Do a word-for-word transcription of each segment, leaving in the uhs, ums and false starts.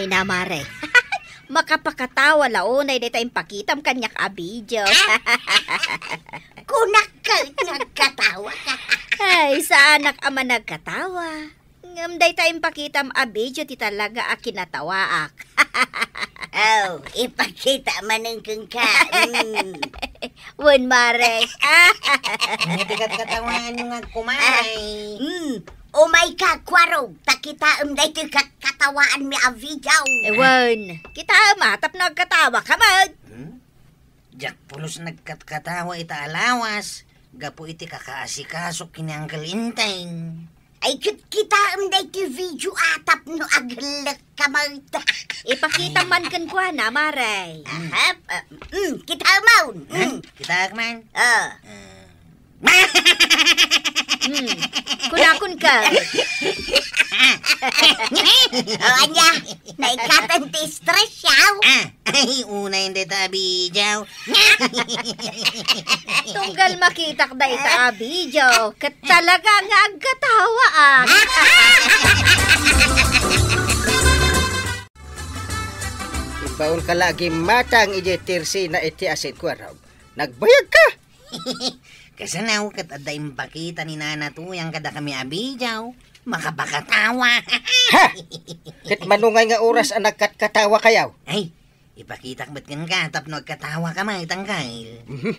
Ina, Mare. Makapakatawa la unay dayta impakitam kaniak a video. Kunak ket nagkatawa ka. Ay, saanak a managkatawa. Ngem dayta impakitam a video ti talaga a kinatawaak. Oh, ipakita manen kenka. Mm. Wen, Mare. Ania ti katkatawaanyo nga kumare? Mm. Umayka, Kuarog, ta kitaem daytoy katkatawaanmi a video. Eh, wen. Kitaem a, tapno agkatawaka met. Hmm? Diak pulos nagkatkatawa ita a lawas, gapu iti kakaasikaso ken ni Uncle Enteng. Ay, ket kitaem daytoy video a tapno agellek ka met. Ipakita man kenkuana, Mare. Ahap, ah, mm, kitaem man. Hmm? Mm. Kitaek man? Ah. Ah. Hmm. Kunakon ka. O, ania? Naikatan ti stress, yaw? Ah, ay, unay dayta a video. Tunggal makitak dayta a video, ket talaga nga agkatawaak. Imbaonka la a gimmatang idiay tersina iti asin, Kuarog. Nagbayag ka? Kasano ket adda impakita ni Nana Tuyang kadakami a video. Makapakatawa. Ha? Ket mano ngay nga oras a nagkatkatawa kayaw? Ay, ipakitak met kenka tapno agkatawa ka met, Uncle. Mhm.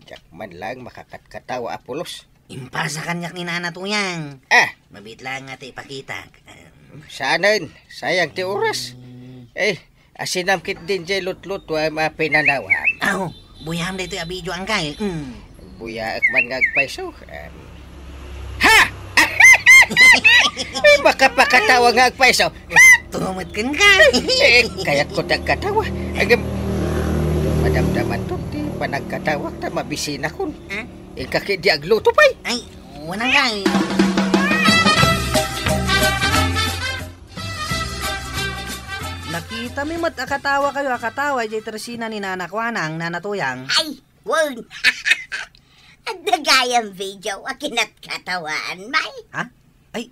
Diak man laeng makakatkatawa a pulos. Impasa kaniak ni Nana Tuyang. Ah. Mabiit laeng nga ti ipakitak. Saanen, sayang ti oras. Hmm. Eh, asinam ketdin diay lutlutuam a pinanawam. Aw, buyaam daytoy a video, Uncle. Mm. Buyaak man nga agpayso. Em. Ha? Ay, makapakatawa nga agpayso. Tumet kenka. Eh, kayatko ti agkatawa. Agem, madamdamanto ti panagkatawak ta mabisinakon. Ha? Inka ketdi agluto pay. Ay, wen, Uncle. Nakitami met a katawakayo a katawa idiay tersina ni Nana Kuanang, Nana Tuyang. Ay, wen. Adda gayam video a kinatkatawaan, may. Ha? Ay,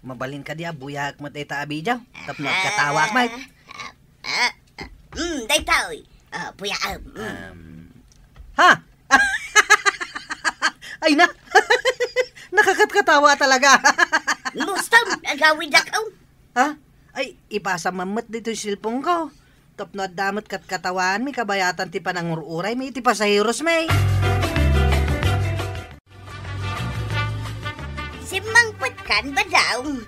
mabalin kadi a buyaak met dayta a video tapno agkatawaak met. Ah, ah, ah, mm, daytoy. Ah, buyaam. Mm. Um, ha? Ay na! Nakakatkatawa talaga. Mustom, agawid ako. Ha? Ay, ipasa man met ditoy cellphone ko. Tapno adda met katkatawaanmi kabayatan ti panangur-uraymi iti pasaherosmi. Simmangpet kan, Badong?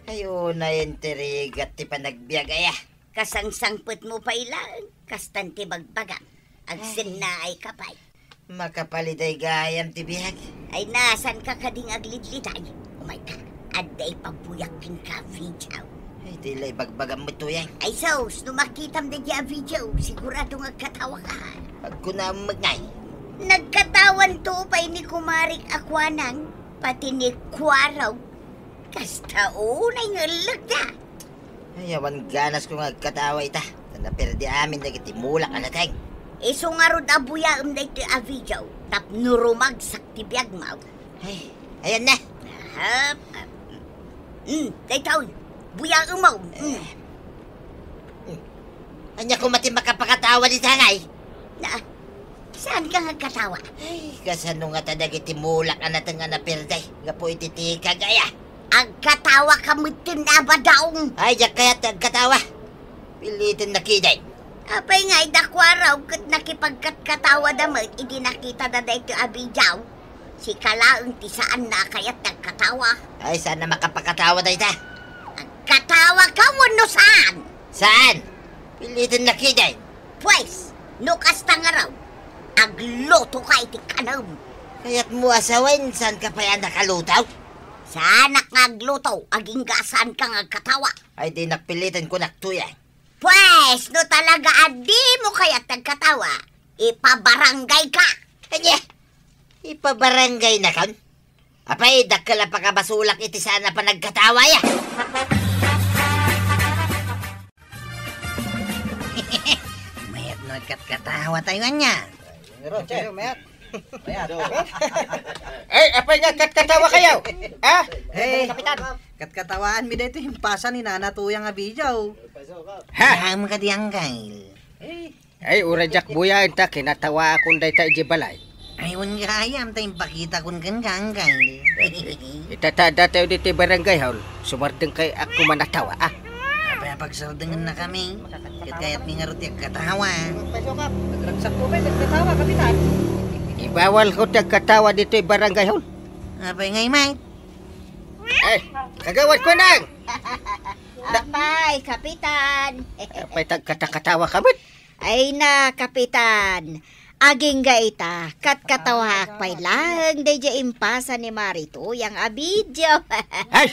Ay, unay ti rigat ti panagbiag aya. Kasangsangpetmo pay laeng, kastan ti bagbagam. Agsennaay ka pay. Makapaliday gayam ti biag. Ay, nasanka kading aglidliday? Umayka, adda ipabuyak kenka video. Ay, di la ibagbagam met, Tuyang. Ay, sus, no makitam daydi a video, sigurado nga agkatawa ka. Agkunam met ngay. Nagkatawanto pay ni kumarik a Kuanang, pati ni Kuarog. Kasta unay nga ellekda. Ay, awan ganasko nga agkatawa ita. Ta naperdi amin dagiti mulak a nateng. Isu ngarud a buyaem daytoy a video tapno rumagsak ti biagmo. Ay, ayan na. Ahap. Hmm, daytoy. Buyaem mo. Hmm. Eh. Hmm. Ania koma ti makapakatawa dita ngay? Na, saanka nga agkatawa? Ay, kasano ngata dagiti mulak a nateng a naperdi gapu iti tikag aya? Agkatawa ka metten a, Badong. Ay, diak kayat ti agkatawa. Piliten na ketdin. Apay nga ida Kuarog ket nakipagkatkatawada met idi nakitada daytoy a video? Sika laeng ti saanna a kayat ti agkatawa. Ay, saan a makapakatawa dayta? Agkatawa ka wenno saan? Saan? Piliten na ketdin. Pues, no kasta ngarud, agluto ka iti kanem. Kayatmo a sawen, saanka pay a nakaluto? Saanak nga agluto, agingga a saanka nga agkatawa. Ay, dinak piliten, kunak, Tuyang. Pues, no talaga a dimo kayat ti agkatawa, ipabarangay ka. Ania? Ipabarangay nakon? Apay, dakkel a pakabasolak iti saan a panagkatawa, ya. Mayat no agkatkatawa tayo, ania? Pero, che, mayat. Mayat. Eh, apay nga agkatkatawa kayo? Ha? Eh, Kapitan. Ket katawaanmi daytoy impasa ni Nana Tuyang a video. Ha? Aram kadi, Angkel? Ay, uray diak buyaen ta kinatawaakon dayta idiay balay. Ay, wen gayam ta impakitakon kenka, Angkel. Itatada tayo ditoy barangay hall. Sumardeng kay ak kuman a tawa, ah. Apay a pagsardengennakami? Ket kayatmi ngarud ti agkatawa. Nagragsak ko, bay, agkatawa, Kapitan. Ibawalko ti agkatawa ditoy barangay hall. Apay ngay, Mike? Ay, kagawad ko nang! Apay, Kapitan. Apay, tagkatakatawa ka met? Ay na, Kapitan. Agingga ita, katkatawaak pay laeng daydiay impasa ni Mari Tuyang a video. Ay!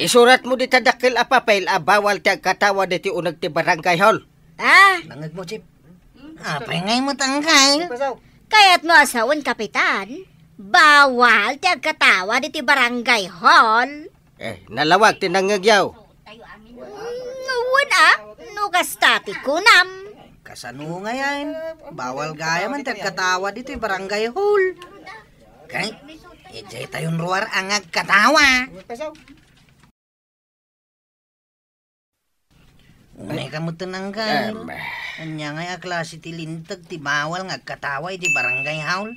Isuratmo dita dakkel a papel a bawal ti agkatawa ditoy uneg ti barangay hall. Ah? Nangegmo, Chief. Apay ngay met, Angkel? Kayatmo a sawen, Kapitan? Bawal ti agkatawa ditoy barangay hall. Eh, nalawag ti nangngegyaw. Mm, wen a, no kasta ti kunam. Kasano ngayen? Bawal gayam ti agkatawa ditoy barangay hall. Kay, idiay tayon ruar a nga agkatawa. Unay ka met, Angkel. Em. Ania ngay a klase ti linteg ti bawal nga agkatawa iti barangay hall?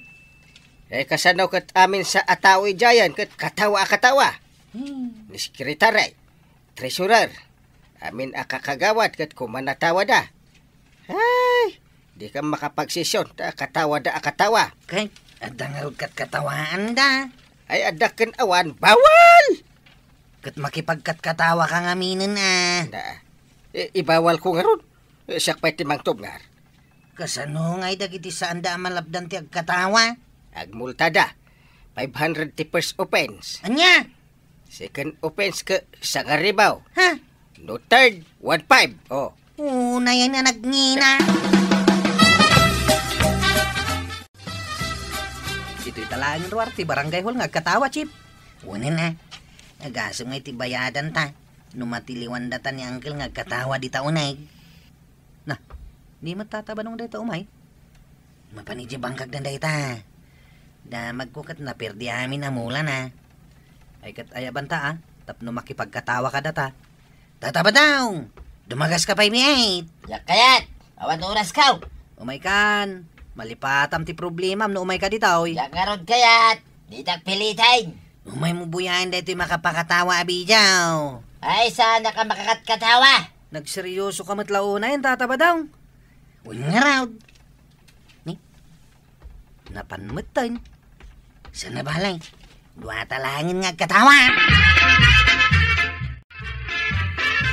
Eh, kasano ket amin sa a tao idiayen ket katawa a katawa? Hmm. Ni sekretary, treasurer, amin a kakagawad ket kuman a tawada. Ay, dika makapagsesion ta katawada a katawa. Kay, adda ngarud ket katawaanda. Ay, adda ken awan, bawal! Ket makipagkatkatawa ka ngaminen a. Na, i-, ibawal ko ngarud. Eh, siak pay ti mangtubngar. Kasano ngay dagiti saanda a malapdan ti agkatawa? Agmultada. Five hundred ti first offense. Ania? Second offense ket sangaribaw. Ha? No third, one five. Oh. Unay a nagngina. Ditoy ta laeng ruar ti barangay hall nga agkatawa, Chief. Wen a. Agasem nga iti bayadan ta. No matiliwan data ni Angkel nga agkatawa dita uneg. Na, ni met Tata Badong dayta umay? Mapan idiay bangkagdan dayta. Damagko ket naperdi amin a mulana. Ay ket ayabanta a, tapno makipagkatawa kadata. Tata Badong! Dumagas ka pay met! Diak kayat! Awan oras kaw! Umay kan, malipatam ti problemam no umay ka ditoy. Diak ngarud kayat! Ditak piliten! Umay mo buyaen daytoy makapakatawa a video. Ay, saan ka makakatkatawa? Nagseryoso ka met la unay, Tata Badong. Wen ngarud. Ni? Napan metten. Sana balay. Dua ta laengen nga agkatawa.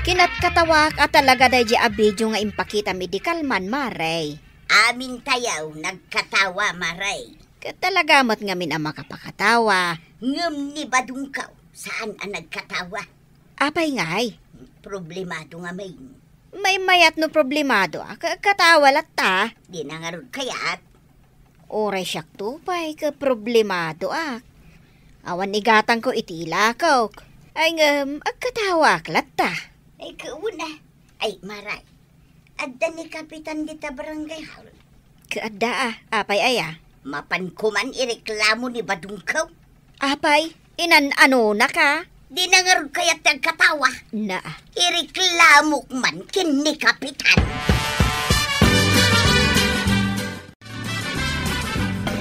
Kinatkatawaak a talaga daydiay a video nga impakitam idi kalman, Mare. Amin tayo nagkatawa, Mare. Ket talaga met ngamin a makapakatawa. Ngem ni Badungkaw, saan a nagkatawa? Apay ngay? Problemado ngamin. Maymayat no problemadoak, agkatawa latta. Dina ngarud kayat. Uray siakto pay ket problemadoak. Awan igatangko iti ilakok. Ay ngem, agkatawaak latta. Ay, kauna. Ay, Maray. Adda ni Kapitan dita barangay hall. Ket adda a, apay aya? Mapan ko man ireklamo ni Badungkaw. Apay, inan-anona ka? Dina ngarud kayat ti agkatawa. Na. Ireklamok man ken ni Kapitan.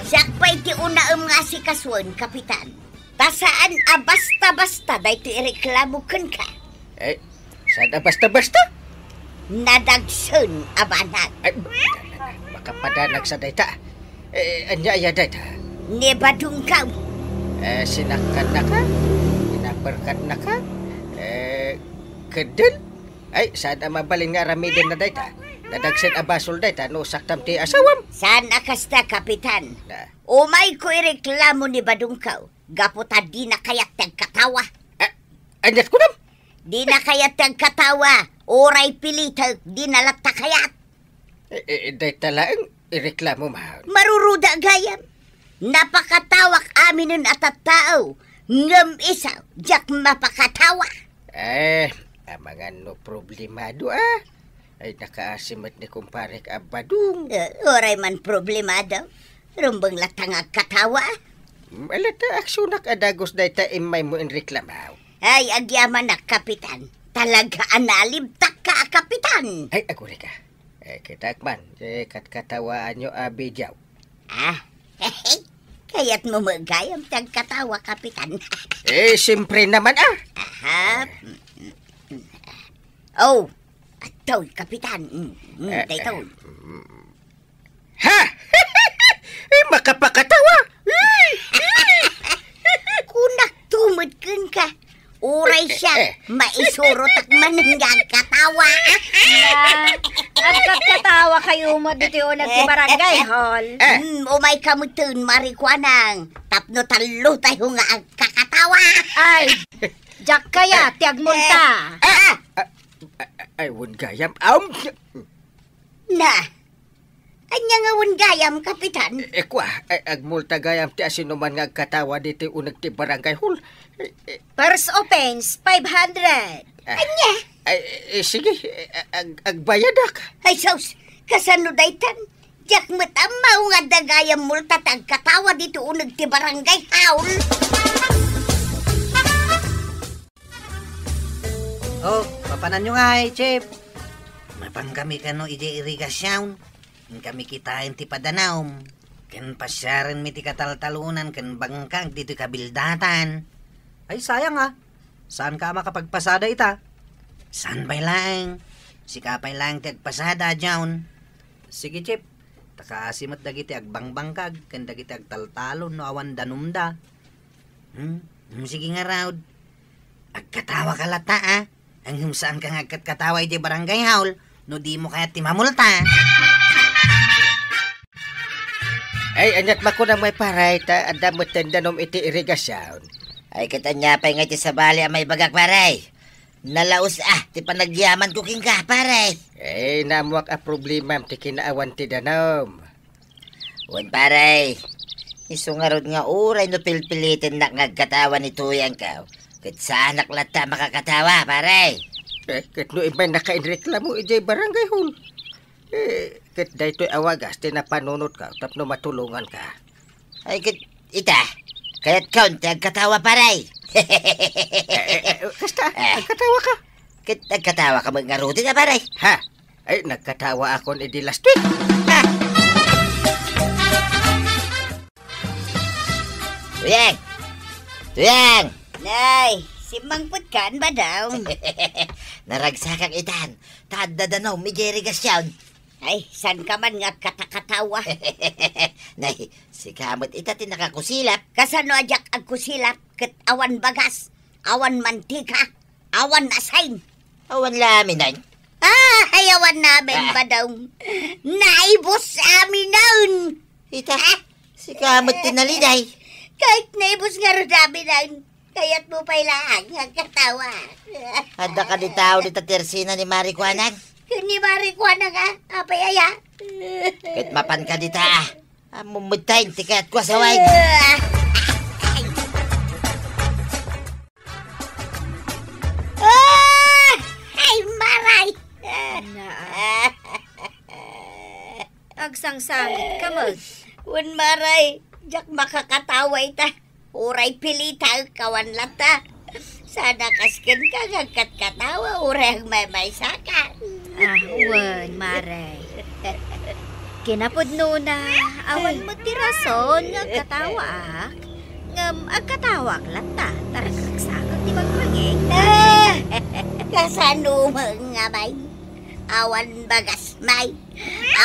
Siak pay ti unaem nga asikasuen, Kapitan. Ta saan a basta-basta daytoy ireklamo kenka. Eh, saan a basta-basta? Nadagsen a banag. Ay, makapadanag sa dayta. Eh, ania aya dayta? Ni Badungkaw. Eh, sinakkannaka? Pinaperkatnaka? Eh, keddel? Ay, saan a mabalin nga aramiden na dayta? Nadagsen a basol dayta no saktam ti asawam. Saan a kasta, Kapitan? Na. Umayko ireklamo ni Badungkaw. Gapu ta dina kayat ti agkatawa. A-, aniat kunam? Dina kayat ti agkatawa. Uray pilitek, dina latta kayat. E, e, dayta laeng ireklamo man. Maruruda gayam. Napakatawak aminen a tattao, ngem isu, diak mapakatawa. Eh, amangan no problemado, ah. Ay, nakaasi met ni kumparek a Badong. Eh, uray man problemado. Rumbeng latta nga agkatawa. Ala ta aksionak a dagus dayta immaymo inreklamo. Ay, agyamanak, Kapitan. Talaga a nalibtakka a Kapitan. Ay, agurayka. Eh, kitak man, eh, katkatawaanyo a video. Ah, kayatmo met gayam ti agkatawa, Kapitan. Eh, siyempre naman, ah. Aha. Oh, adtoy, Kapitan. Mm, mm, Eh, daytoy. eh, mm. Ha? Eh, makapakatawa? Kunak tumod kenka. Uray siak, Eh, eh. maisurotak manen nga agkatawa. Na, agkatkatawa kayo mo dito yung nagtibarangay hall. Eh. Hmm, umay ka mo dun, Marikuanang. Tapno tallo tayo nga agkakatawa. Ay, diak kaya, ti agmulta. Ah! Ah, ah, ay, wen gayam. Um, Na, anya nga wen gayam, Kapitan? Eh, eh, kwa, eh, agmulta gayam ti asinuman nga agkatawa ditoy uneg ti barangay hall. Eh, eh, First offense, five hundred. Ah. Anya? Ay, eh, eh, sige, eh, ag-, agbayadak. Ay, sus, kasano daytan? Diak met ammo nga adda gayam multa ta agkatawa ditoy uneg ti barangay hall. Oh, mapananyo ngay, Chief. Mapankami kano idiay irigasion. Inkami kitaen ti padanaom. Ken pasiarenmi ti kataltalonan ken bangkag ditoy kabildatan. Ay, sayang a. Saanka a makapagpasada ita? Saan pay laeng? Sika pay laeng ti agpasada, John. Sige, Chief. Ta kaasi met dagiti agbangbangkag ken dagiti agtaltalon no awan danumda. Hmm? Hmm, sige ngarud. Agkatawaka latta, a? Ngem saanka nga agkatkatawa idiay barangay hall no dimo kayat ti mamulta. Ay, aniat makunam ngay, pare, ta adda metten danum iti irigasion. Ay, ket ania pay ngay ti sabali a maibagak, pare? Nalaus, a, ti panagyamanko kenka, pare. Eh, naammoak a problemam ti kinaawan ti danum. Wen, pare, isu ngarud nga uray no pilpilitennak nga agkatawa ni Tuyangko, ket saanak latta a makakatawa, pare. Eh, ket no immay nakainreklamo idiay barangay hall, eh, ket daytoy a wagas ti napanunotko tapno matulonganka. Ay, ket ita, kayatkon ti agkatawa, pare. Eh, eh, eh, kasta, Eh. agkatawaka. Ket agkatawaka met ngaruden a, pare. Ha? Ay, nagkatawaakon idi last week. Ah! Tuyang! Tuyang! Nay, simmangpetkan, Badong. Naragsakak itan, ta adda danum idiay irigasion. Ay, saanka man nga agkatakatawa? Nay, sika met ita ti nakakusilap. Kasano a diak agkusilap ket awan bagas, awan mantika? Awan asin. Awan la aminen. Ah, ay, awan amin, Ah. Badong. Naibus aminen. Ita, Ah. sika met ti naliday. Kahit naibus ngarud aminen, kayatmo pay laeng nga agkatawa. Adda kadi tao dita ti ersina ni Marikuanang? Ni Marikuanang, a? Apay aya? Ket mapanka dita, a. Ammom met ti kayatko a sawen. Ah. Ah! Ay, maray! Naa. Agsangsangitka met. Wen, maray, diak makakatawa ita. Uray pilitaek awan latta. Saan a kas kenka nga agkatkatawa, uray agmaymaysaka. Ah, wen, maray. Kinapudnona, awan met ti rason nga agkatawaak, ngem agkatawaak latta, ta ragragsakak ti bagbagik. Ah! Kasano met ngay? Awan bagas may,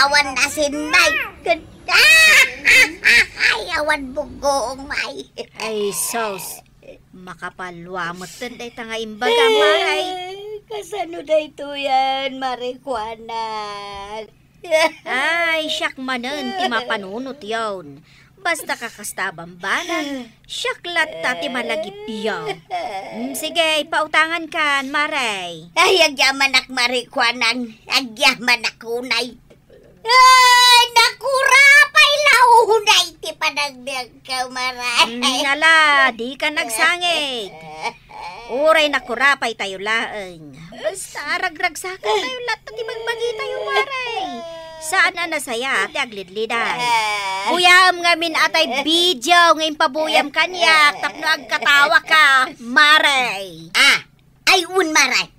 awan asin may, ken, ay, awan buggoong may. Ay, sus! Makapalua metten dayta nga imbagam, maray. Eh, kasano daytoyen, Marikuanang? Ay, siak manen ti mapanunotyon. Basta kakasta a bambanag, siak latta ti malagipyo. Mm, sige, pautangankan, maray. Ay, agyamanak, Marikuanang. Agyamanak unay. Ay, nakurapay la unay ti panagbiagko, maray. Mm, ala, dika nagsangit. Uray nakurapay tayo laeng. Basta ragragsakak tayo latta ti bagbagi tayo, maray. Saan a nasayaat ti aglidliday. Ah. Buyaem ngamin a tay video nga impabuyam kaniak tapno agkatawa ka, Mare. Ah, ay un, Mare.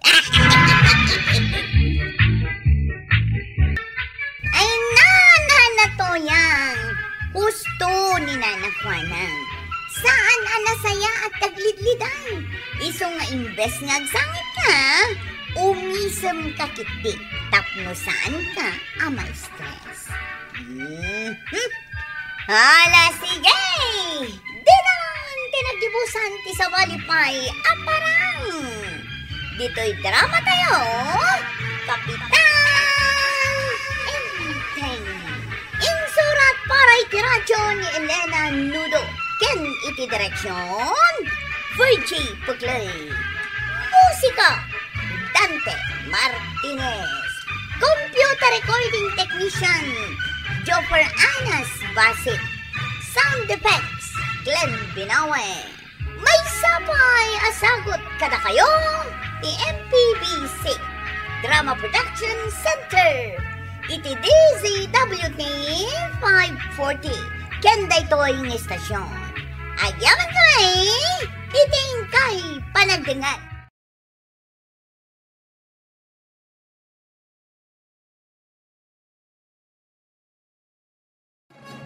Ay, nana, natoyang. Husto ni Nana Juana. Saan a nasayaat ti aglidliday. Isu nga imbes nga agsangit ka, umisem ka ketdi tapno saan ka a ma-stress. Mhm. Ala, sige! Dinan ti naggibusan ti sabali pay a parang. Ditoy drama tayo, Kapitan Enteng. Insurat para iti radyo ni Elena Nudo ken iti direksyon, Virgie Pugley. Musika, Dante Martinez. Computer recording technician, Joffer Anas Basit. Sound effects, Glenn Binawe. Maysa pay a sagut kadakayo ti M P B C Drama Production Center iti D Z W T five forty ken daytoy nga istasyon. Agyamankami iti inkay panagdengngeg.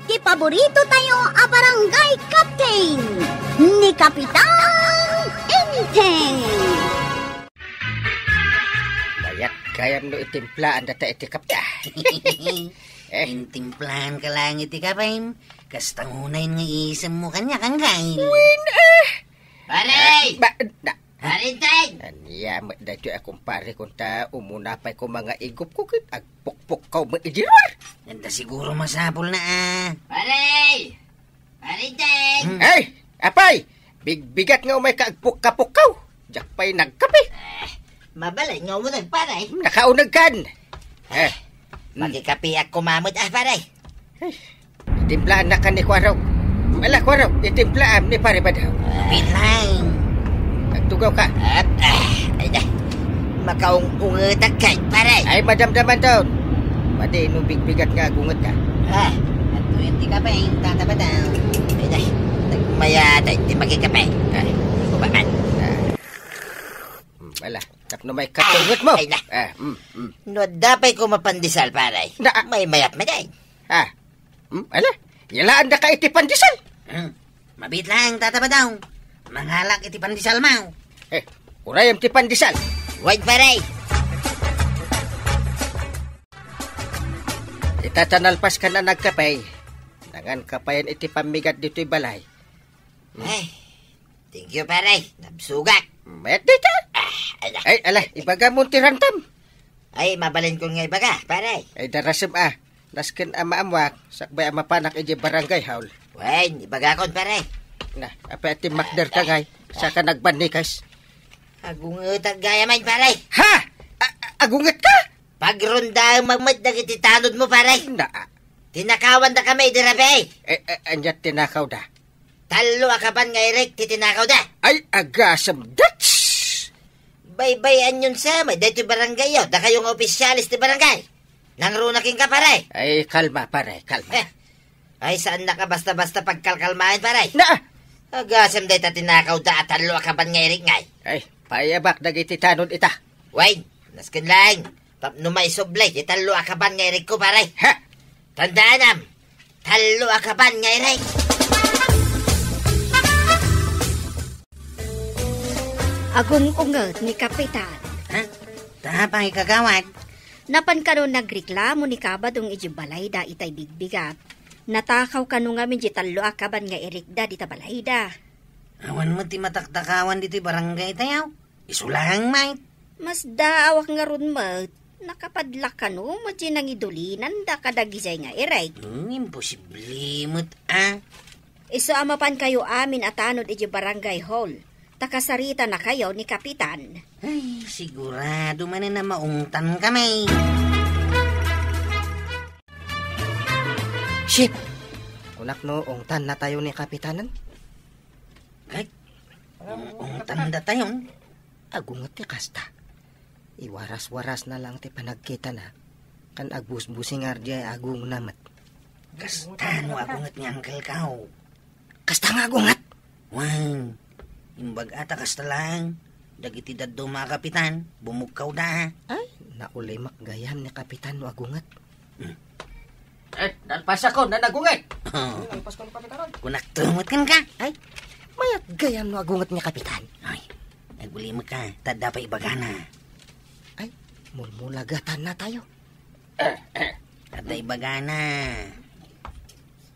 Ti paborito tayo a barangay captain, ni Kapitan Enteng. Mayat gayam no itimplaanda ta iti kape. Eh. Intimplahan ka lang iti kapem, kasta ngunay nga isem mo kanya, kangkay. Wen, eh. Pare! Ah, ba, na, Pare Enteng! Ania met daytoy a kumpare ko ta umuna pay ko mga igupko ket agpukpukkaw met idi ruar. Anda siguro masapul na, ah. Pare! Pare Enteng! Hmm. Ay, apay! Bigbigat nga umay ka agpukkapukkaw. Diak pay nagkape. Ah, mabalin nga umuneg, pare. Nakauneg kan. Eh. Hmm. Makikapiak kumamet, ah, pare. Ay. Timplaanna kan ni Kuarog. Ala, Kuarog, itimplaam ni Pare Badaw. Bilang. Agtugaw ka. At, ah, ay na. Makaung-ungetak kay, pare. Ay, madamdaman daw. Pati no bigbigat nga agunget ka. Ah, at tuwing ti kape, tata Badaw. Ay na. Nagmayatay ti makikape. Ay. Kumakan. Ah. Hmm, ala. Tapno may katunget mo. Ay na. Ah, mm, mm. No, adda pay ko mapandesal, pare. Na, ah. May mayat, may day. Ah. Hmm, ala, yalaanda ka iti pandesal. Hmm. Mabit lang, Tata Badaw. Mangalak iti pandesal mo. Eh, urayam ti pandesal. Wait, pare. Ita ta nalpas ka na nagkape. Nangan ka payen iti pammigat ditoy balay. Hmm. Ay, thank you, pare. Nabsugak. Met dita. Ah, ala. Ay, ala, ibaga mo ti rantam. Ay, mabalin ko nga ibaga, pare. Ay, darasem, ah. Nasken a maammuak, sakbay a mapanak idiay barangay hall. Wen, ibagakon, pare. Na, apay a timmakder ka, ngay? Saka nagbannikas. Agungetak gayam, pare. Ha? A-, a-, agunget ka? Pagrondaem met dagiti tanod mo, pare. Na, a- Tinakawandakami idi rabii. Eh, eh, ania tinakawda? Tallo a kaban nga irik ti tinakawda. Ay, agasem, dats! Baybay-anyon sa met daytoy barangay yo, dakayo nga opisyales ti barangay. Nangruna kenka, pare. Ay, kalma, pare, kalma. Eh, ay, saannak a basta-basta pagkalkalmaen, pare. Na! Agasem dayta tinakawda a tallo a kaban nga irik ngay. Ay, paayabak dagiti tanod ita. Wen, nasken laeng. Tapno maisubli ti tallo a kaban nga irikko, pare. Ha? Tandaanam, tallo a kaban nga irik. Agung-unget ni Kapitan. Ha? Apay, kagawad? Napan kano nagreklamo ni Kabadong iti balayda itay bigbigat. Natakaw kano ngamin ti tallo a kaban nga irikda dita balayda. Awan met ti matakdakawan ditoy barangay tayo. Isu laeng met. Masdaawak ngarud met, nakapadlak kano met ti nangidulinanda kadagijay nga irek. Hmm, imposible met, a. Isu a mapankayo amin a tanod iti barangay hall, ta kasaritanakayo ni Kapitan. Ay, sigurado manen a maungtankami. Shit! Kunak no ungtannatayo ni Kapitanen? Kay, ung-, ungtandatayon. Agunget ti kasta. Iwaras-warasna lang ti panagkitana. Kan agbusbusingar diay agongna met. Kasta no agunget nga angkelkaw. Kasta nga agunget? Wen, imbag-a ta kasta laeng. Dagiti dadduma a kapitan, bumugkawda. Ay, naulimek gayam ni kapitan no agunget. Hmm. Eh, nalpasakon, nanagunget. Oh. Ay, nalpas ko ni kapitan. Kunak tumot kan ka. Ay, mayat gayam no agunget ni kapitan. Ay, agulimek ka, ta adda pay ibagana. Ay, mulmulagatanna tayo. Adda ibagana.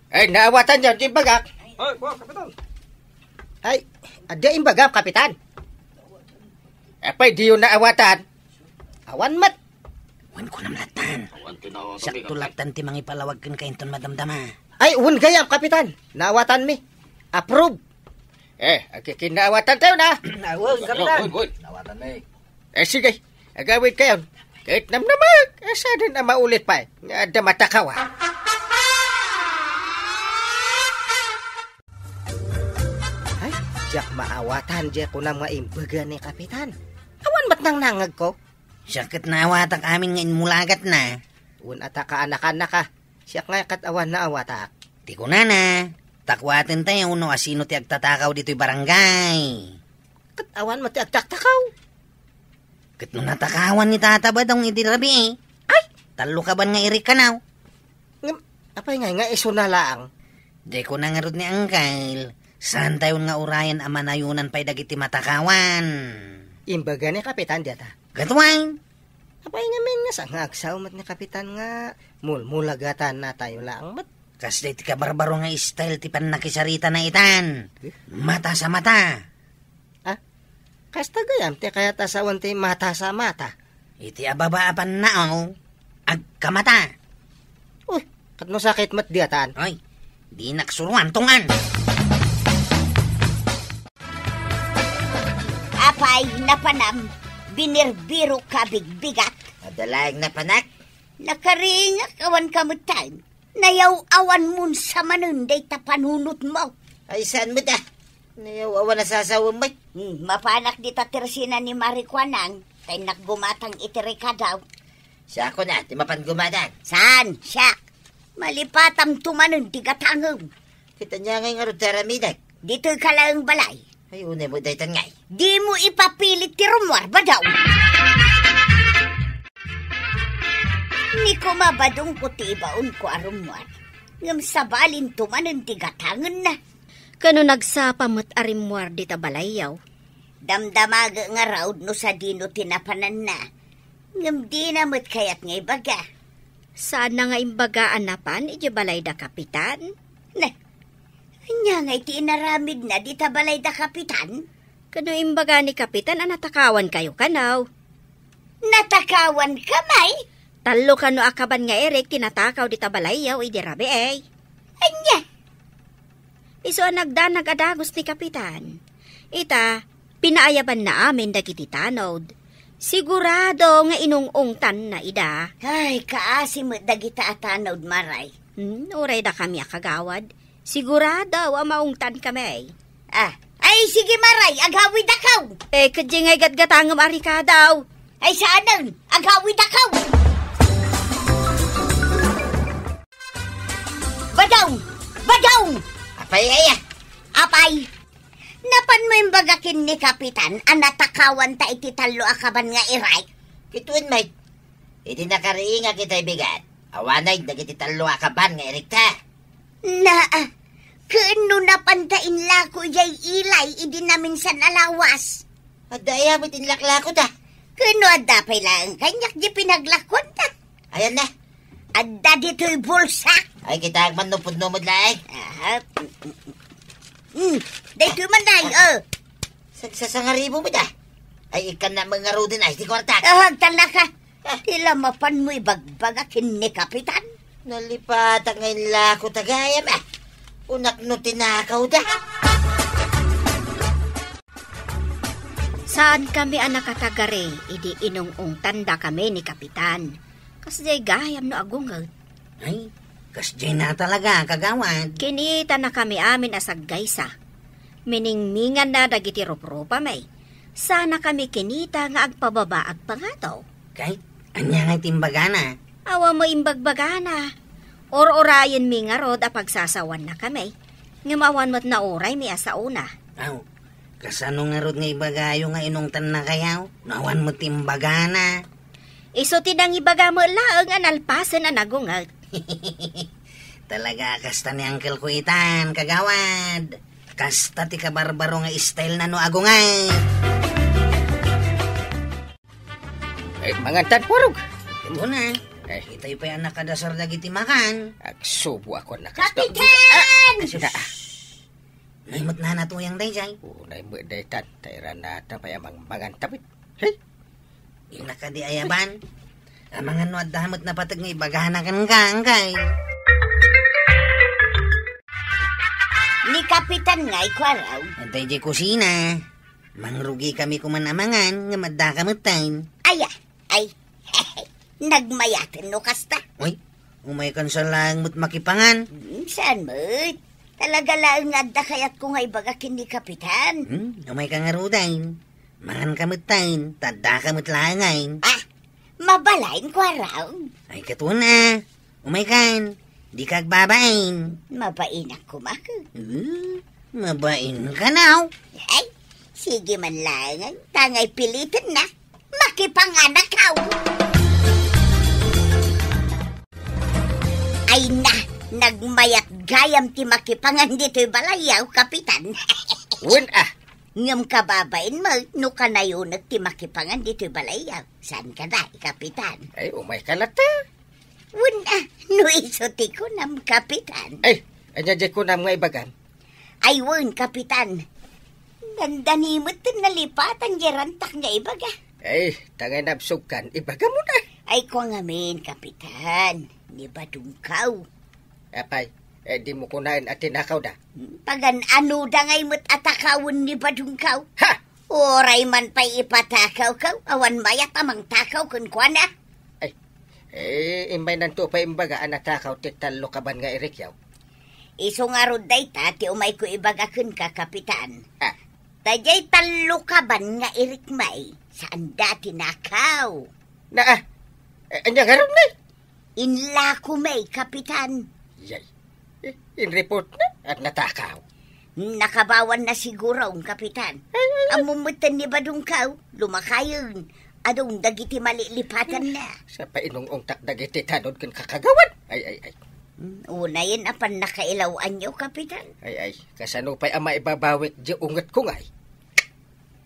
Ay, naawatan yan, di bagak. Ay, kuwan, kapitan. Ay, adda imbagam, kapitan. Apay, diyo naawatan? Awan met. Wen ko namlatan. Awan ti naawatan, Sakto kapitan. Latan ti mangipalawag ken kainton madamdama. Ay, wen gayam, kapitan. Naawatan mi. Approve. Eh, agkikinnaawatan tayo na. Awan, kapitan. Wen, wen. Naawatan mi. Eh, sige. Agawid kayon. Ket namnamag, eh, saan a maulit pay nga adda matakawa. Ay, diak maawatan, diak kunam nga imbaga ni kapitan. Awan met nang nangag ko. Siak ket naawatak amin nga inmulagatna. Wen ata kaanakanna ka. Siak nga ket awan naawatak. Ti kunana, takuaten tayo no asino ti agtatakaw ditoy barangay. Ket awan met ti agtaktakaw. Ket no natakawan ni Tata Badong idi rabii, ay, tallo kaban nga irik kanaw. Ngem, apay ngay nga isu na laang? Di ko nangarud ni Angkel, saan tayon nga urayan a manayonan pay dagiti matakawan? Imbaga ni Kapitan diata. Ket wen. Apay ngamin nga sa nga agsaw met ni Kapitan nga mulmulagatan na tayo laang met? Kas ti kabarbaro nga style ti pannakisarita na itan. Eh? Mata sa mata. Ah, kasta gayam ti kayat a sawen ti mata sa mata. Iti ababa a pannaaw, agkamata. Uy, ket no sakit met diatan. Ay, dinak suruan tungan. Apay, napanam, binirbiro ka bigbigat. Adda laeng napanak? Nakaringak awan kametan. Nayaw-awan mon sa manen dayta panunot mo. Ay, saan mo da? Nayaw-awan a sasawem met. Hmm, mapanak dita tersina ni Mari Kuanang, ta innak gumatang iti rekadaw. Siak na, ti mapan gumatang. Saan? Siak. Malipatam to manen ti gatangem. Ket ania ngay ngarud ti aramidek? Ditoy ka laeng balay. Ay, unay mo daytan ngay. Dimo ipapilit ti rummuar, Badong. Ni koma, Badong, ko ti ibaonko a rummuar. Ngem sabalin to manen ti gatangenna. Kano nagsapa met a rimmuar dita balayyo? Damdamagek ngarud no sadino ti napananna. Ngem dina met kayat nga ibaga. Saanna nga imbaga a napan idiay balay da Kapitan? Ne, ania ngay ti inaramidna dita balay da Kapitan? Kano imbaga ni Kapitan a natakawan kayo kano? Natakawan ka, may? Tallo kano a kaban nga irik ti natakaw dita balayyo idi rabii. Ania? Isu a nagdanag a dagus ni Kapitan. Ita, pinaayabanna amin dagiti tanod. Sigurado nga inung-ungtanna ida. Ay, kaasi met dagita a tanod, Maray. Hmm, uray dakami a kagawad. Sigurado a maungtan kami. Ah, ay, sige, Maray, agawidakaw. Eh, kadya ngay gatgatangem a rikadaw. Ay, saanen, agawidakaw. Badong! Badong! Apay, aya? Apay, napan mo imbaga ken ni Kapitan a natakawan ta iti tallo a kaban nga irik? Kituen, Mike. Idi nakariingak itay bigat, awanay dagiti tallo a kaban nga irikta. Naa, ken no napan ta inlako idiay ilay idi naminsan a lawas? Adda aya met inlaklako ta? Ken no adda pay laeng kaniak di pinaglakuan ta? Ayan na. Adda ditoy bulsa. Ay, kita agman no pudno met laeng. Aha. Hmm, daytoy man, day, oh. Sagsasangaribo met, ah. Ay, ikkan na mangaruden, ay, ti kwarta. Ah, agtalna ka. Ah. Ti la mapan mo ibagbaga ken ni Kapitan. Nalipatak nga inlako ta gayam, ah. Unak no tinakaw da. Saan kami a nakatagari idi inung-ungtanda kami ni Kapitan. Kasdiay gayam no agunget. Ay, kasdiay na talaga, kagawad. Kinitana kami amin a saggaysa. Miningminganna dagiti ruprupami. Sana kami kinita nga agpababa agpangato. Kay, ania nga ti imbagana? Awan mo imbagbagana. Or-orayenmi ngarud a pagsasawanna kami. Ngem awan met nauraymi a saona. Aw, kasano ngarud nga ibagayo nga inungtannakayo? No awan met ti imbagana. Isu ti nangibaga met laeng a nalpasen a nagunget. Talaga, kasta ni uncle ko itan, kagawad. Kasta ti kabarbaro nga style na no agunget. Eh, mangantan, Purog. Ito na. Eh. Itay pay a nakadasar dagiti makan. Agsubo ako nakasta. Kapitan! Ah, na, ah. Naimut na natuyang dayjay. Oh, naimut daytan. Tairan na ta pay amang mangan tapit. Hey? Inna kadi ayaban. Amangan no adda met napateg nga ibagana ken kangkay. Ni Kapitan nga ikuaraw. Adda idiay kusina. Mangrugi kami kuman amangan nga maddaka metten. Aya, ay, nagmayaten no kasta. Uy, umay kan sa laeng met makipangan. Hmm, saan met? Talaga laeng nga adda kayatko nga ibaga ken ni Kapitan. Hmm, umay ka ngaruden. Mangan ka met taen, ta adda ka met laengen. Ah, mabalin, kuaraw? Ay, katon a. Umay kan, di ka agbabain. Mabainak kumak. Hmm, mabain ka now. Ay, sige man laengen, tangay piliten na. Makipanganak aw. Ay na, nagmayat gayam ti makipangan ditoy balay aw, Kapitan. Wen, ah, Ngem kababain met no kanayonek ti makipangan ditoy balay aw. Saan kada, Kapitan? Ay, umay ka latta. Wen a, no isu ti kunam, Kapitan. Ay, ania diay kunam nga ibagam? Ay, wen, Kapitan. Dandani met ti nalipatan diay rantak nga ibaga. Ay, tangay nabsogkan, ibagam na. Ay, kua ngamin, Kapitan. Ni Badungkaw. Apay, eh, dimo kunaen a tinakawda? Pagan-anoda ngay met a takawen ni Badungkaw? Ha! Uray man pay ipatakawkaw, awan mayat a mangtakaw kenkuana. Ay, eh, immaynanto pay imbaga a natakaw ti tallo kaban nga irikyaw. Isu ngarud dayta ti umayko ibaga kenka, Kapitan. Ah. Daydiay tallo kaban nga irikmi, saanda a tinakaw. Na, ah, eh, ania ngarud ngay? Inlako met, Kapitan. Yay. Eh, in-report na at natakaw. Nakabawan na siguro, Kapitan. Ay, ay, ay. Ammom metten ni Badungkaw, lumakayen. Adun dagiti malilipatanna. Sa painungongtak dagiti tanod ken kakagawan. Ay, ay, ay. Hmm, unayen a pannakailaw-anyo, Kapitan. Ay, ay. Kasano pay a maibabawik di ungetko ngay?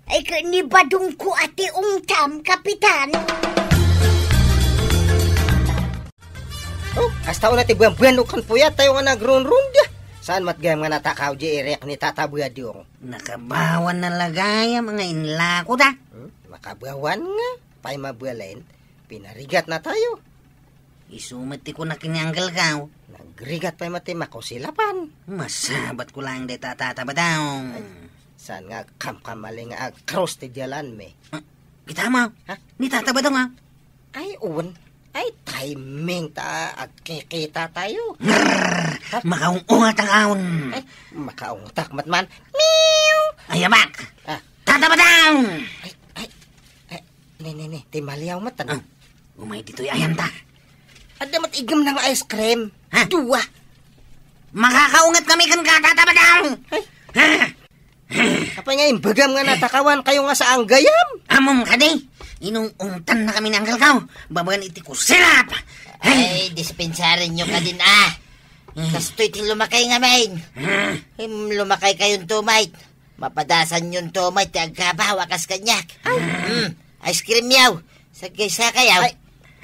Ay, ket ni Badungko a ti ungtam, Kapitan. Oh, kasta una ti buan-buan o kan puyat tayo nga nagrunrun dia. Saan met gayam nga natakaw di irek ni Tata Badung? Nakabawan na lagayam nga inlako da. Hmm? Makabawan nga. Pay mabalin, pinarigat na tayo. Isu met ti kunak ni Uncle Kao. Nagrigat pay met ti makusilapan. Masabat ko lang dayta, Tata Badong. Ay, saan nga kamkamali nga agkrus ti dialanmi? Ah, kita mo? Ha? Ni Tata Badong, ah. Ay, uwan. Ay, timing ta agkikita tayo. Ngrrr! Ha? Makaung-ungat ang aon. Ay, makaungtak met man. Meow! Ay, abak! Ah. Tata Badong! Ay, ay, ay, Ni, ni, ni, ti maliaw met, ano? Ah, umay ditoy ayanta. Adda met igem nga ice cream. Ha? Dua. Makakaunget kami ken ka, Tata Badong! Ay. Ha? Apay nga imbagam nga natakawan kayo nga saan gayam? Amom kadi, inungungtan na kami ni Uncle Kao. Babaen iti kusilap. Ay, dispensaren nyo kadin, ah. Hmm. Kastoy ti lumakay ngamin. Hmm. Im, lumakay kayon tumay. Mapadasan yon to, may ti agkaba, wakas kaniak. Ay. Mm, ice cream yaw. Sagay-sagay yaw. Ay.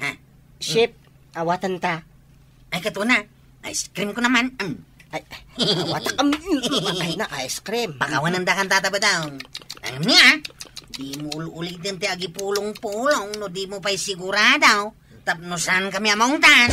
Ha? Chef, awatan ta. Ay, katuna. Ice cream ko naman. Mm. Ay, awatan. Mm, mm, ay na, ice cream. Pakawanan da kan Tata Badong. Ang niya, di mo ul-ulitin ti agipulong-pulong no di mo pa'y sigurado. Tapno saan kami a maungtan.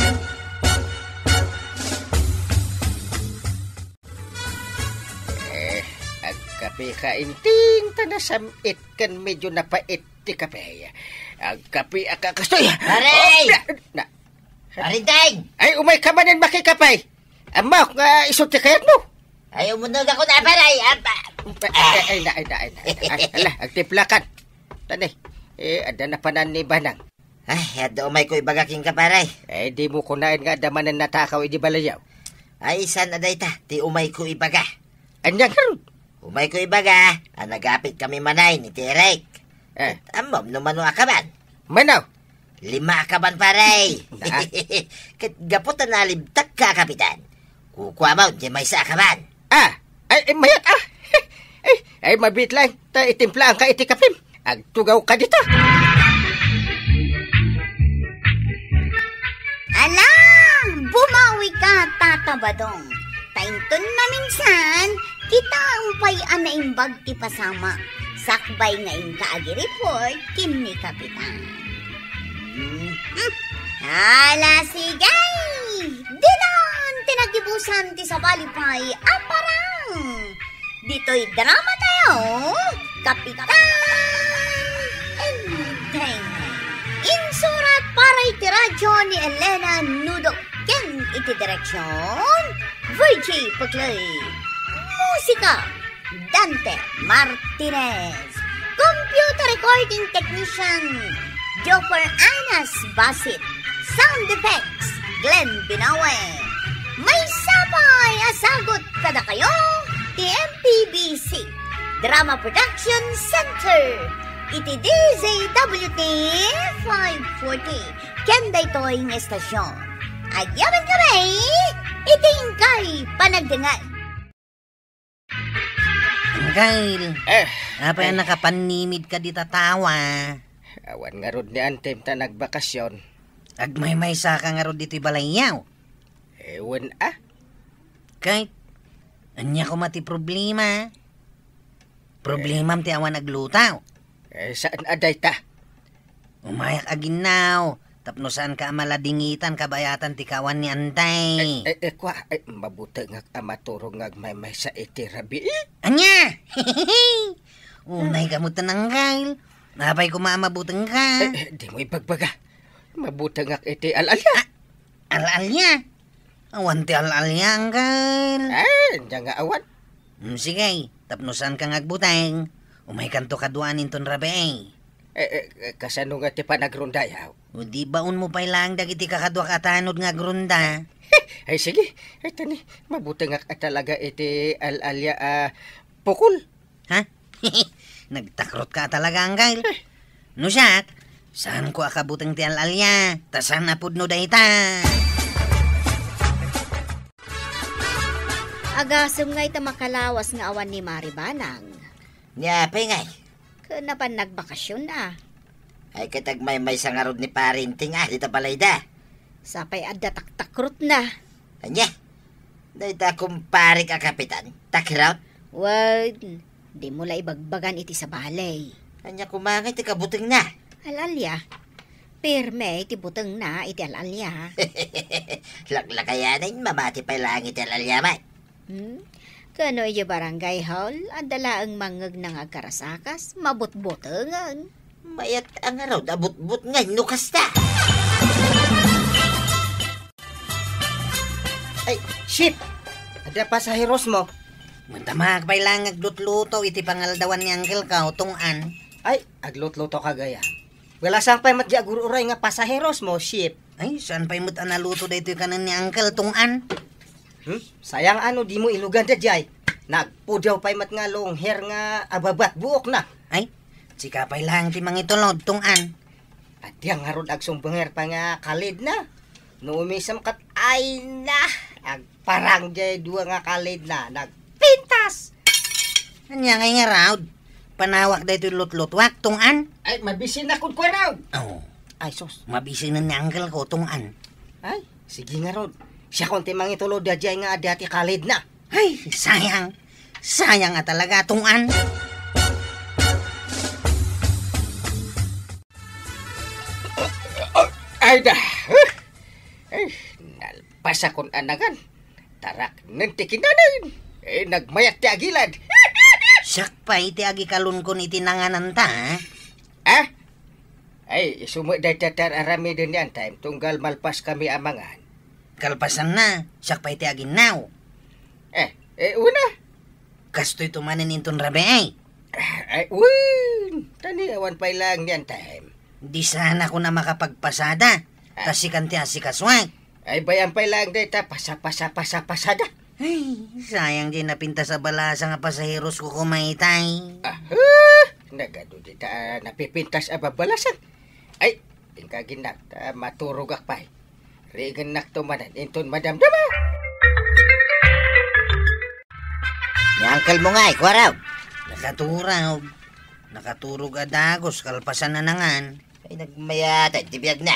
Eh, agkape ka, Inting, ta nasam-it ken medyo napait ti kape. Agkape a ka-, kastoy. Pare! Oh, na, na. Pare Deng! Ay, umay ka manen makikape. Ammok nga isu ti kayatmo. Ay, umuneg ako na, pare. Ay, ay, ay, na, ay, na, ay, na. Ay, ala, agtiplakan. Tani, eh, adda na panan ni Banang. Ay, adda umayko ibaga kenka, pare. Eh, dimo kunaen nga adda manen natakaw idi balayyo. Ay, saan a dayta ti umayko ibaga? Ania ngarud? Umayko ibaga a nagapitkami manen ni Tirek. Eh. Ammom no mano a kaban? Mano? Lima a kaban, pare. Ah. Ket gapu ta nalibtakka a kapitan, kukuamon ti maysa a kaban. Ah, ay, ay, mayat, ah. Ay, ay, mabiit laeng ta itimplaanka iti kapim. Agtugawka dita. Ala, bumawika, Tata Badong. Ta inton maminsan, kitaem pay a naimbag ti pasamak. Sakbay nga inka agi-report ken ni Kapitan. Hmm. Ala, sige! Dinan ti nagibusan ti sabali pay a parang. Ditoy drama tayo, Kapitan Enteng. Insurat para iti radyo ni Elena Nudo ken iti direksyon, Virgie Pagloy. Musika, Dante Martinez. Computer recording technician, Joffer Anas Basit. Sound effects, Glenn Binawe. Maysa pay a sagut kadakayo ti M P B C Drama Production Center iti D Z W T five forty ken daytoy nga estasyon. Agyamankami iti inkay panagdengngeg. Angkel, eh, apay a eh, nakapannimidka dita tawa? Awan ngarud ni Antem ta nagbakasyon. Agmaymaysaka ngarud ditoy balayyo? Eh, wen a. Ket, ania koma ti problema? Problemam ti awan agluto. Eh, saan a dayta? Umayak a ginnaw, tapno saanka a maladingitan kabayatan ti kawan ni Antay. Eh, eh, eh, kua, eh, mabutengak a maturog nga agmaymaysa iti rabii. Ania? Unay ka met, Angkel. Apay koma a mabutengka? Eh, eh, dimo ibagbaga. Mabutengak iti al-alia. Ah, al-alia? Awan ti al-alia, Angkel. Eh, ania nga awan? Hmm, sige, tapno saanka nga agbuteng, umaykanto kaduaan inton rabii. Eh, eh, eh, kasano nga ti panagrondayo? O di baonmo pay laeng dagiti kakaduak a tanod nga agronda? Ay, sige. Ay, tani, mabutengak a talaga iti al-alia a pukol. Ha? Nagtakrotka a talaga, Angkel. Eh. No siak, saanko a kabuteng ti al-alia, ta saan a pudno dayta. Agasem ngay ta makalawas nga awan ni Mari Banang. Ni apay ngay? Ken napan nagbakasyon a. Ay, ket agmaymaysa ngarud ni Pare Enteng a dita balayda. Sapay adda taktakrotna. Ania? Dayta kumparek a kapitan, takrot? Wen, dimo la ibagbagan iti sabali. Ania koma ngay ti kabutengna? Al-alia. Pirme ti butengna iti al-alia. Laklakayanen, mamati pay laeng iti al-alia met. Hmm? Kano idiay barangay hall, adda laeng mangngegna nga agkarasakas, mabutbotengen. Mayat a ngarud a butbot ngay no kasta. Ay, Chief! Adda pasaherosmo? Mantamak pay laeng nga aglutluto iti pangaldawan ni Uncle ko, Tong-an. Ay, aglutlutoka gayam. Wen, saan pay met diay agur-uray nga pasaherosmo, Chief? Ay, saan pay met a naluto daytoy kanen ni Uncle, Tong-an? Hmm? Sayang a no dimo ilugan daydiay. Nagpudaw pay met nga long hair nga ababat buokna. Ay, sika pay laeng ti mangitulod, Tong-an. Adda ngarud agsumbenger pay nga kalidna. No umisem ket, ay na, agparang diay dua nga kalidna, nagpintas. Ania ngay ngarud? Panawak daytoy lutlutuak, Tong-an? Ay, mabisina kunkuana. Oh. Ay, sus. Mabisinen ni Uncle ko, Tong-an. Ay, sige ngarud. Siakon ti mangitulod daydiay nga adda ti kalidna. Ay, sayang. Sayang a talaga, Tong-an. Ay da! Ay, nalpasakon a nangan. Taraknen ti kinanayon. Eh, nagmayat ti agilad. Siak pay ti agikalonkon iti nangananta, ha? Ah? Ay, isu met dayta ti ar-aramiden ni Antay, tunggal malpaskami a mangan. Kalpasanna, siak pay ti aginnaw. Eh, eh, una. Kastoyto manen inton rabii. Ay, wen! Tani awan pay laeng ni Antay. Di sana ko na makapagpasada. Ah. Ta sikan ti asikasoak. Ay, bay-am pay laeng dayta, pasa, pasa, pasa, pasada. Ay, sayang diay napintas a balasa nga pasaheros ko kumaytay. Ah, huh! Nagadu dita a napipintas a babalasan. Ay, inka aginnak, ta maturogak pay. Riingennakto manen inton madamdama. Ni uncle mo ngay, kua raw? Nakaturog. Nakaturog a dagus, kalpasan a nangan. Ay, nagmayat ti biagna.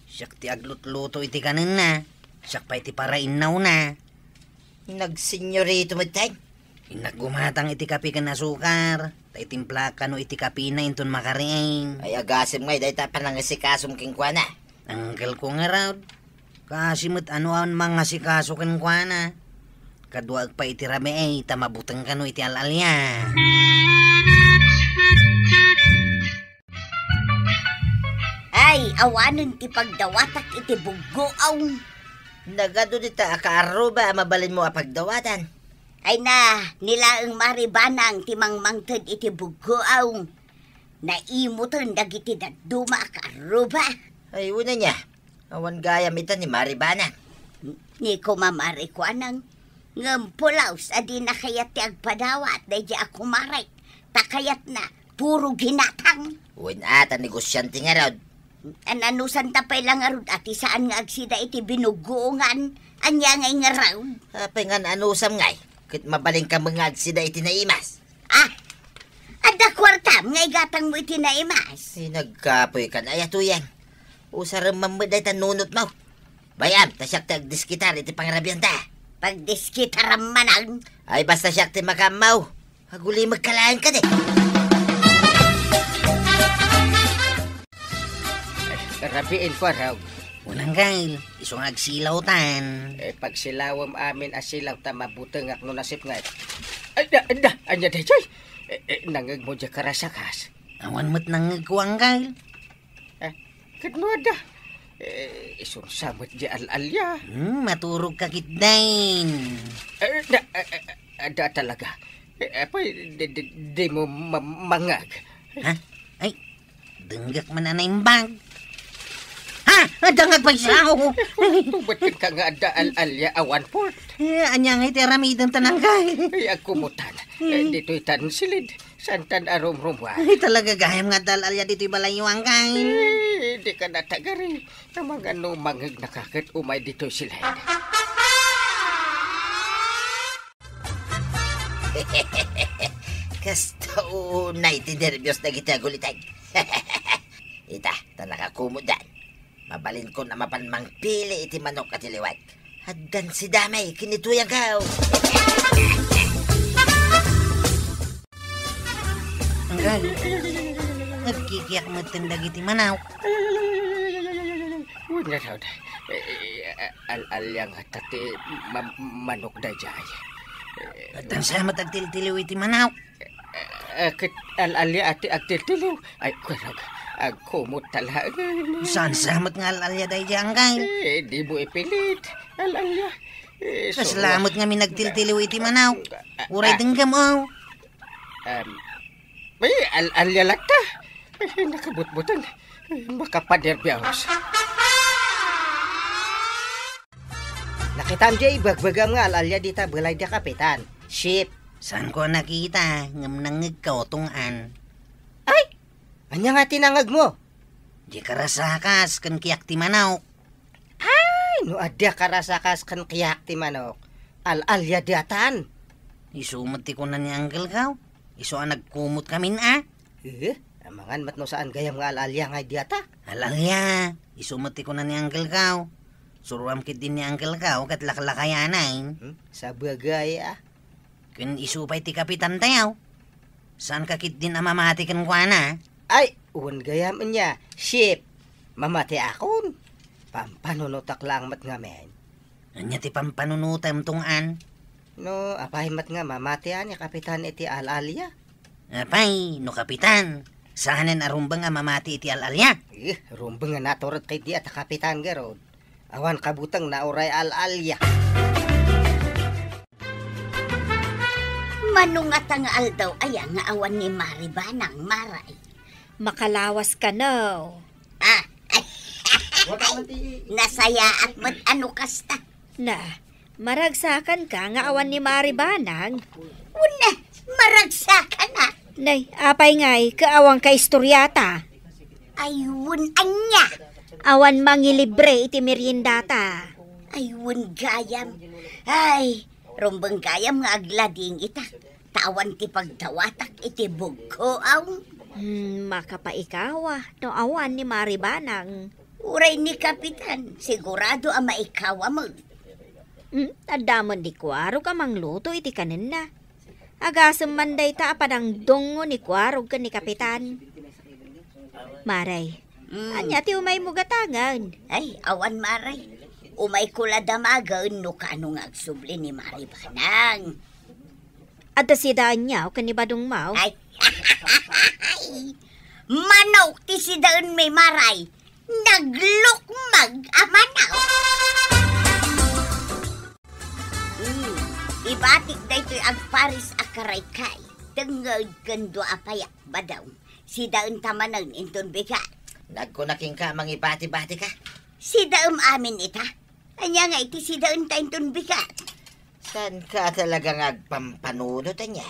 Siak ti aglutluto iti kanenna. Siak pay ti parainnawna. Nagsenyorito met tay? Innak gumatang iti kape ken asukar, ta itimplaak kano iti kapena inton makariing. Ay, agasem ngay dayta panangasikasom kenkuana. Uncle ko ngarud, kaasi met a no awan mangasikaso kenkuana. Kaduaek pay iti rabii ta mabuteng kano iti al-alia. Ay, awanen ti pagdawatak iti buggoaw. Nagadu dita a kaarruba a mabalinmo a pagdawatan. Ay na, ni laeng Mari Banang ti mangmangted iti buggoaw. Naimuton dagiti dadduma a kaarruba. Ay, wen ania. Awan gayam ita ni Mari Banang. Ni Kumamari Kuanang, ngem pulos a dina kayat ti agpadawat daydiay a kumarek, ta kayatna puro ginatang. Wen a, ta negosiante ngarud. An-anusanta pay la ngarud a ti saan nga agsida iti binuggoongan, ania ngay ngarud? Apay nga an-anusam ngay? Ket mabalinka met nga agsida iti naimas. Ah! Adda kuartam nga igatangmo iti naimas? Ay, nagkapoykan. Ay, a Tuyang. Usarem man met dayta nunotmo. Bay-am, ta siak ti agdiskitar iti pangrabianta. Pagdiskitaram manen? Ay, basta siak ti makaammo. Agulimekka laeng kadi. Ay, rabiin ko, Arog. Unang gail, isu nga agsilawtan. Eh, pagsilawem amin a silaw ta mabutengak no nasipnget. Ay, da, da, ania daytoy? Eh, eh, nangngegmo diay karasakas? Awan met nangngegko, Anggail. Eh, ket no adda? Eh, isu sa met diay al-alia. Hmm, maturogka ketdin. Eh, da, eh, eh, adda talaga. Eh, apay, di, di, dimo ma-, mangngeg? Ha? Ay, denggak man a naimbag. Ha? Adda nga agpaysaw. Tumet kenka nga adda al-alia a one-fourth. Eh, ania ngay ti aramidenta, Anggail? Ay, agkumutan. Eh, ditoy tan silid. Saantan a rumrumuar. Ay, talaga gayam nga adda al-alia ditoy balayyo, Anggail. Eh, dika natagari. Amangan no mangngegnaka ket umay ditoy silid. Kasta unay ti nerbios dagiti aguliteg. Ita, ta nakakumotdan. Mabalinkon a mapan mangpili iti manok a tiliwek. Addan si Damay ken ni Tuyang Kaw. Anggail, agkikiak metten dagiti manok. Wen ngarud, eh, eh, al-alia ngata ti ma-, manok daydiay. Eh, addan sa met agtiltiliw iti manok. Eh, ket al-alia a ti agtiltiliw. Ay, kuarog, agkumot ta laeng. Saan sa met nga al-alia daydiay, Anggail? Eh, dimo ipilit. Al-alia. Eh, kasla met ngamin agtiltiliw iti manok. Uray denggem, oh. Em, ay, al-alia latta. Ay, nakabutbuteng. Ay, makapanerbios. Nakitam diay ibagbagam nga al-alia dita balay da Kapitan Ship? Saanko a nakita, ngem nangngegko, Tong-an. Ay! Ania nga ti nangngegmo? Diay karasakas ken kiak ti manok. Ay, no adda karasakas ken kiak ti manok, al-alia daytan. Isu met ti kuna ni Uncle Kaw. Isu a nagkumot ngamin a. Eh, amangan met no saan gayam nga al-alia ngay dayta. Al-alia, isu met ti kuna ni Uncle Kaw. Suroam ketdin ni Uncle Kaw ket laklakayanen. Hmm? Sabagay a. Ken isu pay ti kapitan tayo. Saanka ketdin a mamati kenkuana? Ay, wen gayam ania, Ship. Mamatiakon. Pampanunotak laeng met ngamin. Ania ti pampanunotem, Tong-an? No, apay met nga mamatian ni Kapitan iti al-alia? Apay, no Kapitan, saanen a rumbeng a mamati iti al-alia? Eh, rumbeng a natured ketdi a ta Kapitan garud. Awan kabutengna uray al-alia. Mano ngata nga aldaw aya nga awan ni Mari Banang, Maray? Makalawas kano. Ah, ay, nasayaat met a no kasta. Na, maragsakanka nga awan ni Mari Banang? Wen, maragsakan a. Nay, apay ngay, ket awan ka istoriata? Ay, wen, ania? Awan mangilibre iti meriendata. Ay, wen gayam. Ay, rumbeng gayam nga aglading ita. Ta awan ti pagdawatak iti bugko, aw. Hmm, makapaikawa no awan ni Mari Banang. Uray ni Kapitan, sigurado a maikawa met. Hmm, adda met ni Kuarog a mangluto iti kanenna. Agasem man dayta a panangdungngo ni Kuarog ken ni Kapitan. Mari, hmm, ania ti umaymo gatangen? Ay, awan, Mari. Umayko la damagen no kaano nga agsubli ni Mari Banang. Adda sidaanyo ken ni Badongmo? Ay. Manok ti sidaenmi, Mari. Naglukmag a manok. Hmm, ibatik daytoy agparis a karaykay. Tengnged ken dua a payak, Badong. Sidaenta manen inton bigat. Nagkuna kenka a mangibati-batika? Sidaem amin ita. Ania nga iti sidaenta inton bigat? Saanka talaga nga agpampanunot, ania?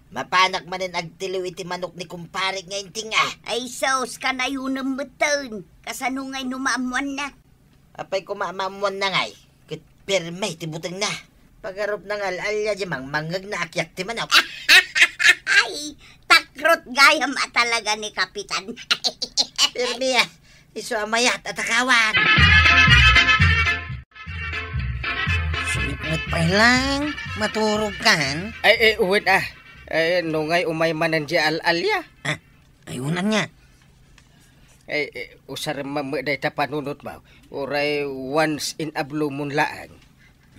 Mapanak manen agtiliw iti manok ni kumparek nga inting a. Ay sus, kanayonem metten. Kasano ngay no maammoanna? Apay koma a maammoanna ngay, ket perme ti butengna. Pagarupna nga al-alia diay mangmangngegna a kiak ti manok. Ay, takrot gayam a talaga ni Kapitan. Perme a, isu a mayat a takawan. Sumipnget pay lang, maturogkan. Ay, ay, wen a. Ay, no ngay umay manen diay al-alia? Ah, ay, wen ania? Ay, ay, usarem man met dayta panunotmo. Uray once in a blue moon laeng.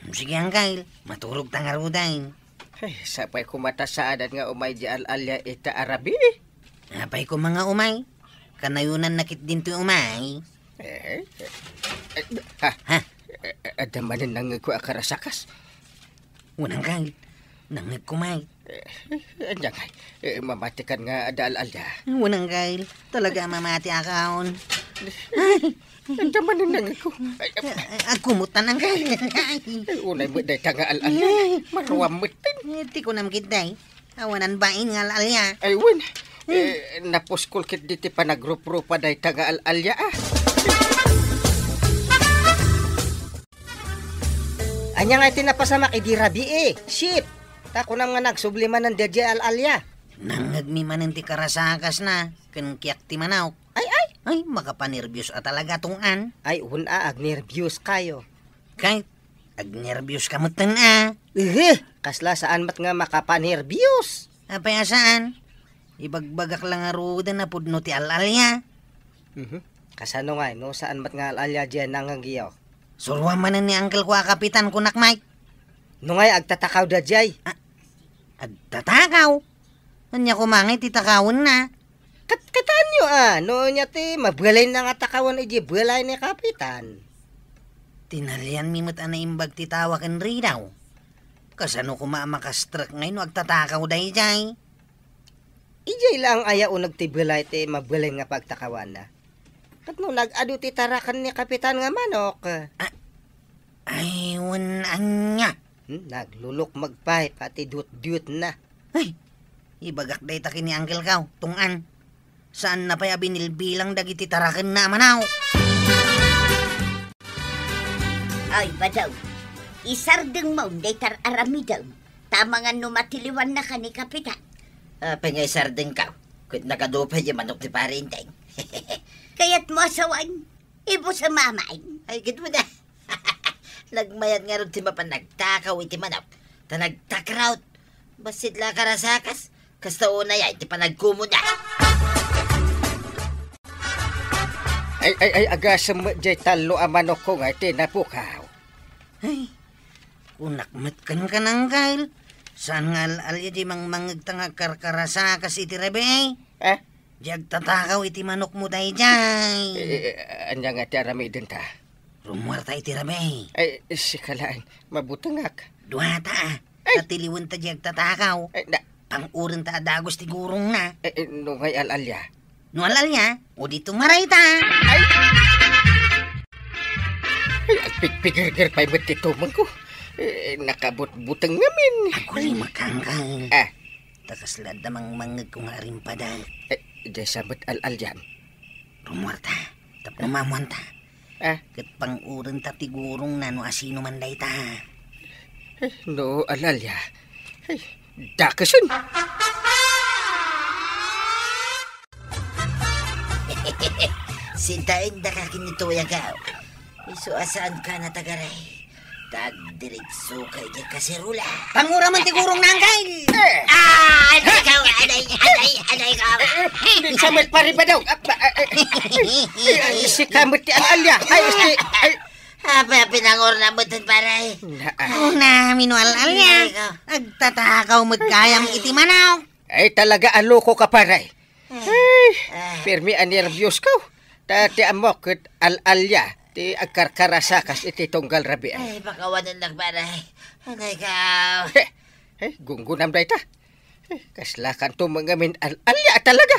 Hmm, sige, Angkel. Maturogta ngaruden. Ay, sapay koma ta saanen nga umay diay al-alia ita a rabii. Apay koma nga umay? Kanayonanna ketdi toy umay. Eh, eh, eh, ha? Ha? Eh, eh, adda manen nangngegko a karasakas. Wen, Angkel. Nangngegko met. Eh, ania ngay? Eh, mamatikan nga adda al-alia. Wen, Angkel. Talaga a mamatiakon. Adda manen nangngegko. Ay, ay, ay, agkumot ta, Angkel. Ay, unay met dayta nga al-alia. Ay. Maruam met. Eh, ti kunam ketdi. Awanan bain nga al-alia. Ay, wen. Hmm. Eh, napuskol ketdi ti panagruprupa dayta nga al-alia, ah. Ania nga iti napasamak idi rabii, eh? Shit! Ta kunam nga nagsubli manen daydiay al-alia. Nangngegmi manen ti karasakasna, ken kiak ti manok. Ay, ay! Ay, makapanerbios a talaga, tunggan. Ay, wen a, agnerbios kayo. Kay, agnerbios ka metten a. Ehe! Kasla saan met nga makapanerbios? Apay a saan? Ibagbagak la ngaruden a pudno ti al-alia. Mhm. Kasano ngay, no saan met nga al-alia diay nangngegyo? Suroam manen ni angkelko a kapitan, kunak, Mike. No ngay, agtatakaw daydiay. Ah, agtatakaw? Ania koma ngay ti takawenna? Kat-, kitaenyo a, no ania ti mabalinna nga takawen idiay balay ni kapitan. Tinalianmi met a naimbag ti tawa ken ridaw. Kasano koma a makastrek ngay no agtatakaw daydiay? Idiay laeng aya uneg ti balay ti mabalin nga pagtakawanna. Ket no nag-adu ti taraken ni kapitan nga manok. Ah, ay, wen ania? Hmm, naglulukmeg pay pati dutdutna. Ay, ibagak dayta ken ni angkelko, tunggan. Saanna pay a binilbilang dagiti tarakenna a manok. Ay, Badaw, isardengmo dayta ar-aramidem, ta amangan no matiliwannaka ni Kapitan. Apay nga isardengko? Ket nagadu pay diay manok ti Pari Enteng. Kayatmo a sawen, ibusem amin. Ay, ket wen a. Nagmayat ngarud ti mapan nagtakaw iti manok, ta nagtakraw. Bassit la a karasakas, kasta unay a iti panagkumona. Ay, ay, ay, agasem met diay tallo a manokko nga iti napukaw. Ay, kunak met kenka, Angkel. Saan nga al-alia diay mangmangngegta nga agkarkarasakas iti rabii? Eh? Diay agtatakaw iti manokmo daydiay. Eh, eh, ania nga ti aramidenta? Rummuarta iti rabii. Ay, sika laeng, mabutengak. Duata, a. Ay. Ta tiliwenta diay agtatakaw. Ay, na- Pang-urenta a dagus ti gurongna. Eh, eh, no ngay al-alia? No al-alia, o di tumarayta. Ay! Ay, agpigpigirgir pay met ti tumengko. Eh, nakabutbuteng ngamin. Agkulimek, Angkel. Ah. Ta kasla adda mangmangngegko nga arimpada. Eh, diay sa met al-alian. Rumuarta. Tapno mamuanta. Ah. Ket pang-urenta ti gurongna no asino man dayta. Eh, no al-alia. Eh, dakesen. Sintaendaka ken ni Toy, Angkel. Isu a saanka natagaray. Tagdiritsoka idiay kaserola. Pangura man ti gurongna, Angkel. Eh. Ah, aday ka, aday, aday, aday ka. Eh, eh, di sa met pare pa daw. Ah, ba, eh, eh. Eh, ay, sika met ti al-alia. Ay, si, ay. Apay a pinangurna met, pare? Na, ah. Kunam no al-alia. Aday ka. Agtatakaw met gayam iti manok. Ay, talaga a lokoka, pare. Ay, permi a nerbios ko. Ta ti ammok ket al-alia ti agkarkarasakas iti tunggal rabii. Ay, pakawanennak, pare. Aday ka. He, he, gunggonam dayta. He, kasla kanto mangamin al-alia talaga.